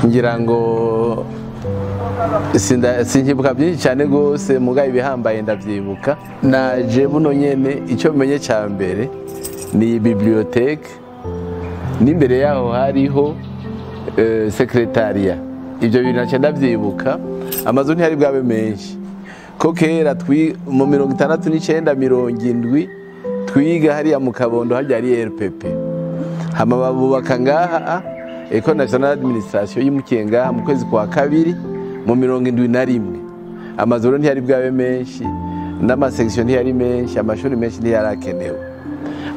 Ngira ngo sinkibuka byinshi cyane rwose, mugabe ibihambaye ndabyibuka. Naje buno nyene, icyo menye cya mbere ni bibliothèque, n'imbere yaho hariho secrétariat. Ibyo bintu nace ndabyibuka. Amazu ntiyari bwabe menshi, ko kera mu 69, 70 twiga hariya mu Kabondo, harya ari RPP. Hama babubaka ngaha École Nationale d'Administration yimukiye ngaha mu kwezi kwa kabiri mu 71. Amazu rero ntiyari bwabe menshi, n'ama sections ntiyari menshi, amashuri menshi ntiyarakenewe.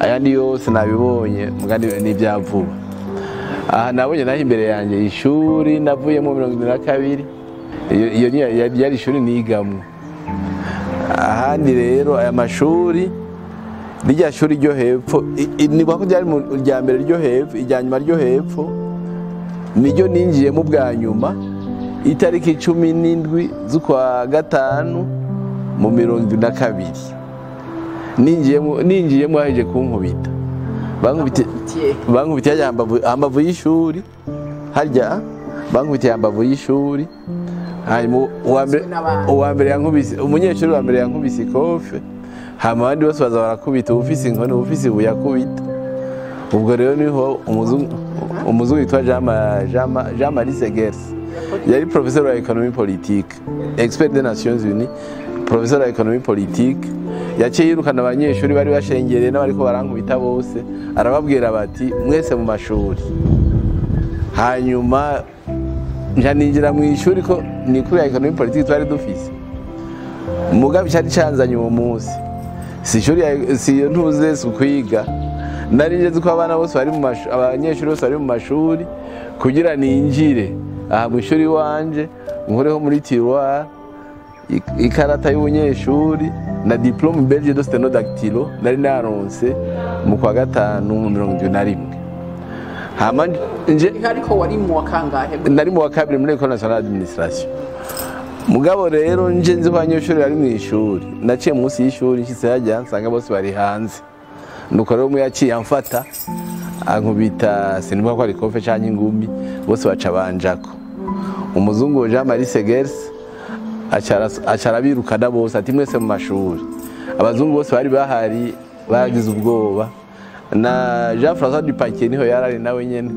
Ayandi yose nabibonye mugani n'ibya vuba. Aha nabonye naho imbere yanjye ishuri navuyemo 72. Iyo yari ishuri nigamwo. Ahandi rero aya mashuri, rirya shuri ryo hepfo, ni ko ryari irya mbere ryo hepfo, irya nyuma ryo hepfo niryo ninjiyemo bwa nyuma, itariki 17 z'ukwa gatanu mu 72. Ninjiyemo haje kunkubita, bankubitiye hambavu y'ishuri, harya bankubitiye hambavu y'ishuri. Hanyuma uwa mbere yankubise, umunyeshuri wa mbere yankubise ikofe, hama abandi bose baza barakubita, uwufise inkoni, uwufise ibuye akubita. Ubwo rero niho umuzungu witwa Jean Marie Segers, yari professeur wa économie politique, expert des Nations Unies, professeur wa économie politique, yaciye yirukana abanyeshuri bari bashengereye n'abariko barankubita bose, arababwira bati: "Mwese mu mashuri." Hanyuma nja ninjira mu ishuri, ko ni kuri ya économie politique twari dufise. Mugabe cyari canzanye uwo munsi si ishuri, si iyo ntuze, si ukwiga. Nari nzi ko abana bose bari mu mashuri, abanyeshuri bose bari mu mashuri, kugira ninjire aha mu ishuri wanje nkureho muri tiroir ikarata y'ubunyeshuri na diplôme belge de sténodactylo nari naronse mu kwa gatanu mu 71. Hama nje Ariko wari mu wa kangahe? Nari mu wa kabiri muri École Nationale d'Administration. Mugabo rero nje nzi ko abanyeshuri bari mu ishuri, naciye munsi y'ishuri, nshitse hajya nsanga bose bari hanze. Nuko rero umwe yaciye amfata ankubita, sinibuka ko ari kofe canke ingumi, bose baca banjako. Umuzungu Jean Marie Segers aca arabirukana bose, ati: "Mwese mu mashuri." Abazungu bose bari bahari bagize ubwoba, na Jean François Dupaquier niho yarari nawe nyene.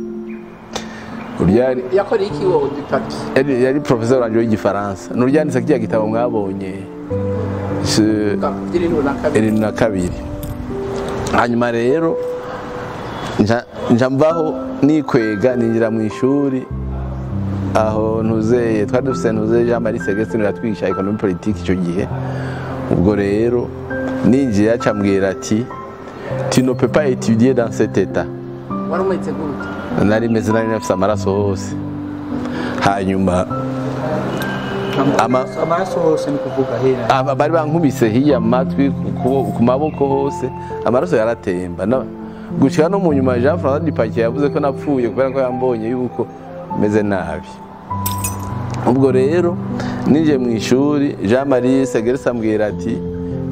Urya Yakora iki wowe Dupaquier? Yari professeur wanje w'igifaransa, nuryanditse kirya gitabo mwabonye. 72. 72. Hanyuma rero nja mvaho nikwega, ninjira mu ishuri aho ntuzeye twari dufise ntuze Jean Marie Segestine yatwigisha économie politique icyo gihe. Ubwo rero ninjiye acambwira ati: "Tu ne peux pas étudier dans cet état." Wari umeze gute? Nari meze, nari nafise amaraso hose. Hanyuma Amaraso hose ni kuvuga hera? Aba bari bankubise hirya mu matwi, ku maboko hose amaraso yaratemba. Gushika no mu nyuma Jean François Dupaquier yavuze ko napfuye, kubera ko yambonye yuko meze nabi. Ubwo rero ninjiye mu ishuri, Jean Marie Segersa ambwira ati: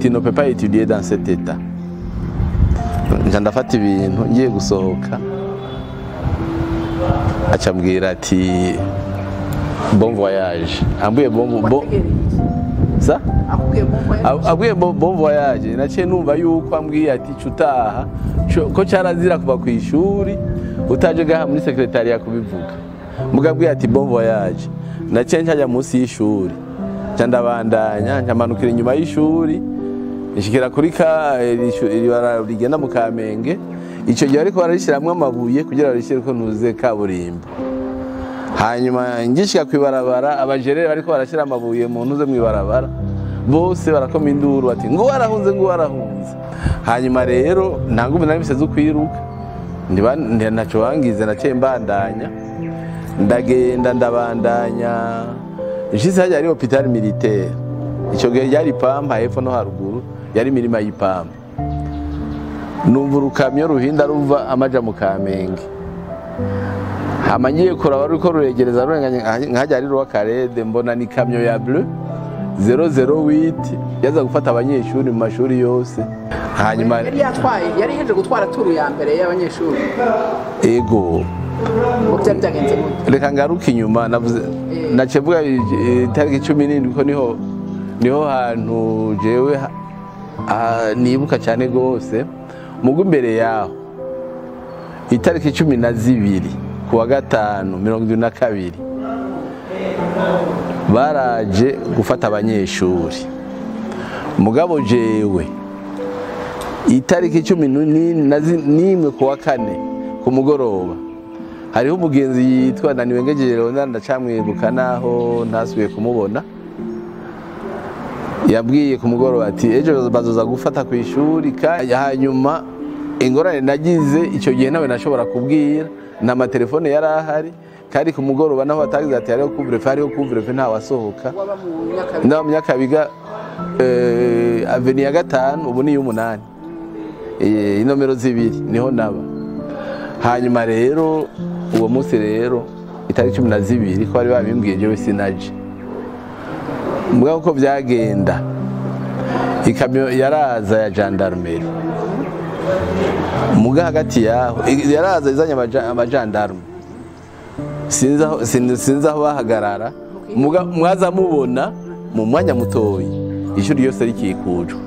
"Tu ne peux pas étudier dans cet état." Nja ndafata ibintu, ngiye gusohoka aca ambwira ati: "Bon voyage." Ambwiye bon Wategereye iki? Sa Akubwiye bon voyage? Abwiye bon voyage, naciye numva yuko ambwiye ati: "Cutaha," ko cyarazira kuva ku ishuri utaje gaha muri secrétariat kubivuga. Mugabwiye ati: "Bon voyage." Naciye njya munsi y'ishuri, nca ndabandanya, ncamanukira inyuma y'ishuri, nshikira kuri ka iri rigenda mu Kamenge. Icyo gihe ariko bararishyiramo amabuye kugira barishyire ko ntuze kaburimbo. Hanyuma ngishika kwibarabara, abajerere bariko barashyira amabuye mu ntuze mwibarabara, bose barakoma induru bati: "Ngo warahunze, ngo warahunze." Hanyuma rero nta nguvu nari mfise zo kwiruka, ntaco bangize. Naciye mbandanya, ndagenda, ndabandanya, nshitse hajya hari hôpital militaire. Ico gihe ryari pampa hepfo no haruguru yari imirima y'ipampa. Numva urukamyo ruhinda ruva amaja mu Kamenge. Hama ngiye kuraba ruriko ruregereza, rurenganye nkajya ari rwa Karede, mbona ni kamyo ya bleu 008. Yaza gufata abanyeshuri mu mashuri yose. Hanyuma yari yatwaye, yari heje gutwara turu ya mbere y'abanyeshuri. Ego. Ngo byari byagenze gute? Reka ngaruke inyuma, navuze naciye mvuga itariki 17 ko niho hantu jewe nibuka cyane gose. Mugo imbere yaho itariki 12 kuwa gatanu 72 baraje gufata abanyeshuri. Mugabo jewe itariki 11 kuwa kane ku mugoroba hariho umugenzi yitwa Naniwengejeje Leonard, ndacamwibuka naho ntasubiye kumubona. Yabwiye ku mugoroba ati ejo bazoza gufata ku ishuri. Hanyuma ingorane nagize icyo gihe nawe nashobora kubwira, nta matelefone yari ahari, kandi ku mugoroba naho batagize ati hariho couvre-feu, hariho couvre-feu ntawasohoka. Waba mu Nyakabiga? Ndaba mu Nyakabiga, avenue ya 5 ubu ni iy'umunani, inomero 2 niho naba. Hanyuma rero uwo munsi rero itariki 12 ko bari babimbwiye jewe sinaje. Mbwa uko byagenda, ikamyo yaraza ya gendarmerie, muga hagati yaho yaraza izanye abagendarme, sinzi aho bahagarara. Muga mwaza mubona mu mwanya mutoyi ishuri yose rikikujwe.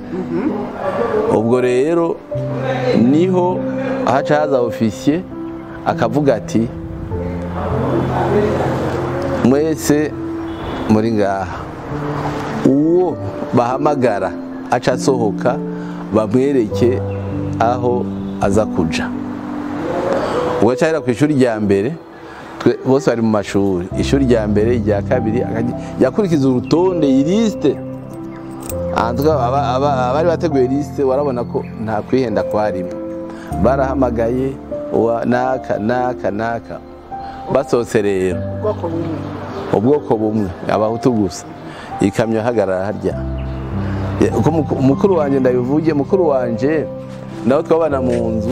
Ubwo rero niho haca haza officier akavuga ati mwese muri ngaha, uwo bahamagara aca asohoka bamwereke aho aza kuja. Ubwo aca ku ishuri rya mbere, bose bari mu mashuri, ishuri rya mbere, irya kabiri, yakurikiza urutonde, liste. Abari bateguye liste warabona ko nta kwihenda kwarimo. Barahamagaye uwa naka naka naka, basohotse rero ubwoko bumwe, abahutu gusa. Ikamyo hagarara harya. Mukuru wanje ndabivuge, mukuru wanje nawe twabana mu nzu,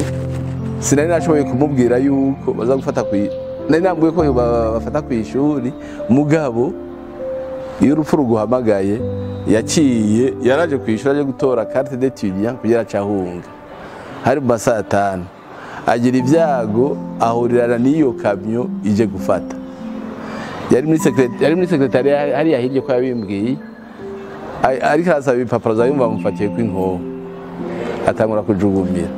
sinari nashoboye kumubwira yuko baza gufata ku, nari nambuye ko bafata ku ishuri. Mugabo iyo urupfu ruguhamagaye, yaciye yaraje ku ishuri aje gutora carte d'étudiant kugira acahunga. Hari mu masaha 5 agira ibyago ahurirana n'iyo kamyo ije gufata. Yari muri secretariat hariya hirya ko yabimbwiye, ariko arasaba ibipapuro za yumva bamufatiye kw'inkoho, atangura kujugumira,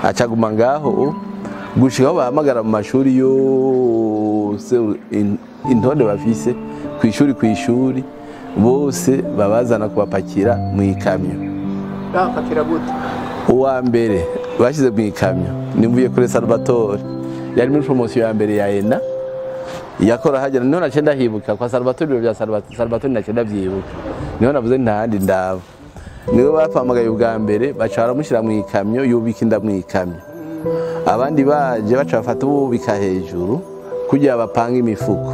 acaguma ngaho gushika aho bahamagara mu mashuri yose intonde bafise ku ishuri ku ishuri, bose babazana kubapakira mu ikamyo. Babapakira gute? Uwa mbere bashyize mu ikamyo ni Mvuyekure Salvatore, yari muri promotion ya mbere ya ENA, yakora hagera. Niho naciye ndahibuka kwa Salvatore, ibiro bya Salvatore naciye ndavyibuka, niho navuze ntahandi ndaba. Niwe bapamagaye ubwa mbere, baca baramushyira mu ikamyo, yubika inda mu ikamyo. Abandi baje baca bafata ububika hejuru kugira bapange imifuko.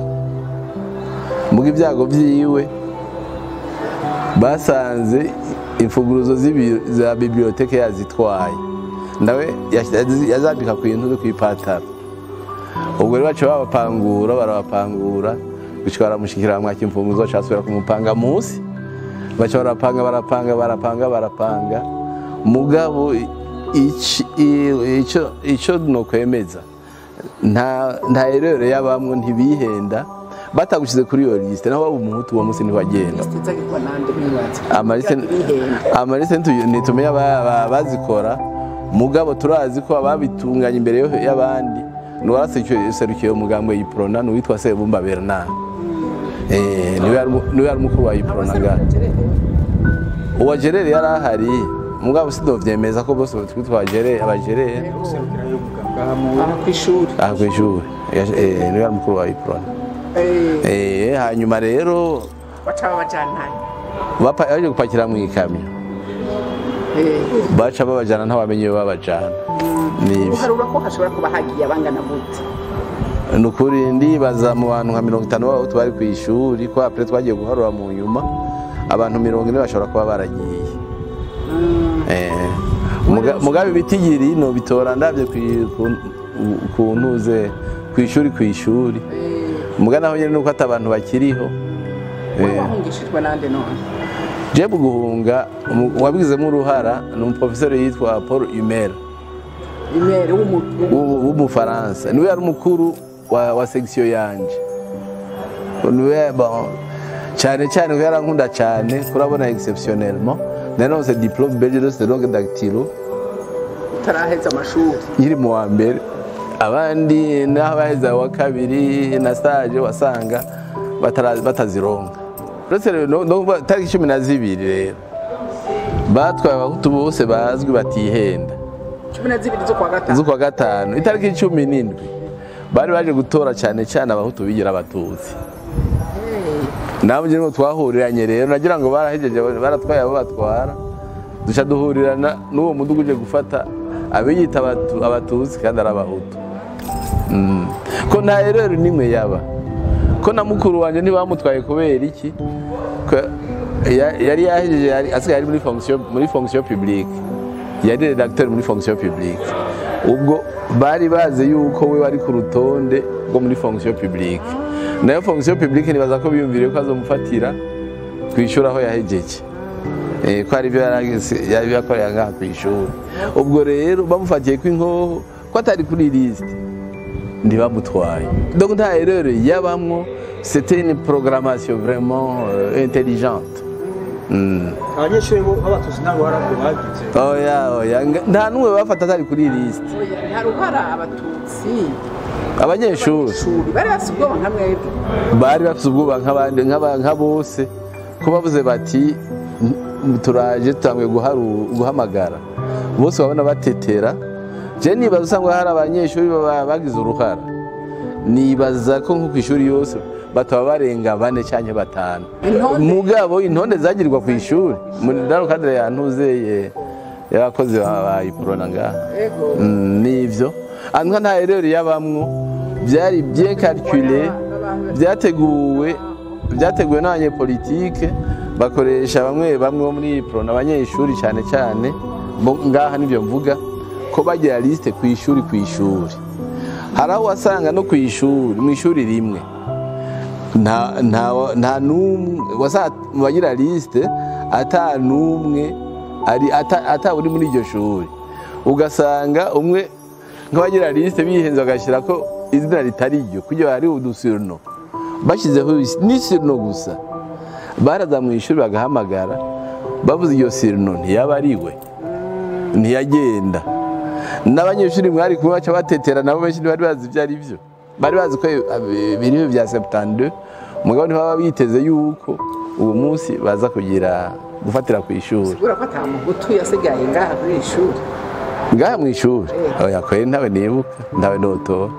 Muga ibyago vyiwe basanze imfunguruzo za biblioteke yazitwaye, nawe yazambika ku ntuze ku ipataro. Ubwo rero baca babapangura, barabapangura gushika baramushikira mwaka imfunguruzo, baca basubira kumupanga munsi, baca barapanga barapanga barapanga barapanga. Mugabo ico no kwemeza nta erreur yabamwe, ntibihenda batagushize kuri iyo liste, naho umuhutu wa munsi ntiwagenda. Amaliste ntitumenya bazikora, mugabo turazi ko ababitunganya imbere y'abandi nuwaraserukiye umugambwe y'Iprona n'uwitwa Sebumba Bernard. Niwe yari umukuru wa Iprona ngaha. Uwa Gerere yari ahari, mugabo sidovyemeza ko bose twitwa Gerere, abagerere aha kw'ishuri. Niwe yari umukuru wa Iprona. Hanyuma rero baca babajana, baje gupakira mu ikamyo, baca babajana ntawamenye iyo babajana. Uharura ko hashobora kuba hagiye abangana gute? Nukuri ndibaza mu bantu nka 50 b'abahutu bari ku ishuri, ko après twagiye guharura mu nyuma abantu 40 bashobora kuba baragiye. Mugabe bitigiri no bitora ndavye ku ntuze ku ishuri ku ishuri. Muga naho nyene nuko atabantu bakiriho. Wahungishijwe nande none? Je guhunga wabigizemo uruhara ni umuprofeseri yitwa Paul Humer. Humer w'Umufaransa, niwe yari umukuru wa section yanje. Niwe bon cyane cyane ko yarankunda cyane, kurabona exceptionnellement naronse diplôme belge de langue dactylo utaraheza amashuri nkiri mu wa mbere. Abandi naho baheza wa kabiri na stage wasanga batazironka. Uretse no tariki 12 rero batwaye abahutu bose bazwi batihenda. 12 z'ukwa gatanu, z'ukwa gatanu, itariki 17 bari baje gutora cyane cyane abahutu bigira abatutsi. Nabo nje ngo twahuriranye rero nagira ngo barahejeje baratwaye abo batwara, duca duhurirana n'uwo mudugu uje gufata abiyita abatutsi kandi ari abahutu. Ko nta erreur nimwe yaba, ko na mukuru wanje ntibamutwaye kubera iki, yari yahejeje asigaye ari muri fonction publique, yari rédacteur muri fonction publique. Ubwo bari bazi yuko we wari ku rutonde rwo muri fonction publique, nayo fonction publique nibaza ko biyumviriye ko azomufatira kwishura aho yahejeje, ko ari byo yari yakoreye ngaha kwishura. Ubwo rero bamufatiye ko inkoho ko atari kuri liste ntibamutwaye. Donc nta erreur yabamwo, c'était une programmation vraiment intelligente. Abanyeshuri bo abatutsi ntabwo bagize. Oya oya, nta n'umwe bafata atari kuri liste. Oya, nta ruhara abatutsi. Abanyeshuri bari bafite ubwoba nka mwebwe, bari bafite ubwoba nk'abandi nka bose, ko bavuze bati turaje tutangwe guhamagara bose babona batetera. Je nibaza usanga hari abanyeshuri bagize uruhara, nibaza ko nko kwishuri yose bataba barenga 4 canke 5. Mugabo intonde zagirwa ku ishuri muri daro kadre yantuzeye yabakozi bayiprona ngaha nivyo anka nta erreur yabamwo, byari bien calculé, byateguwe n'abanyepolitike bakoresha bamwe bamwe bo muri prona abanyeshuri cyane cyane ngaha nivyo mvuga ko bagira liste ku ishuri ku ishuri. Hari aho wasanga no ku ishuri mu ishuri rimwe nta numwe wasanga bagira liste ata numwe ari ata uri muri iryo shuri, ugasanga umwe nk'abagira liste bihenze bagashyira ko izina ritari ryo kugira hari udusurno bashyizeho ni surno gusa, baraza mu ishuri bagahamagara bavuze iyo surno ntiyaba ari we ntiyagenda. N'abanyeshuri mwari kumwe baca batetera nabo benshi bari bazi ibyo ari byo, bari bazi ko biri bya 72, mugabo ntibaba biteze yuko uwo munsi baza kugira gufatira ku ishuri. Sigura ko atamuhutu yasigaye ngaha kuri ishuri, ngaha mu ishuri. Oya kweri ntawe nibuka, ntawe notora.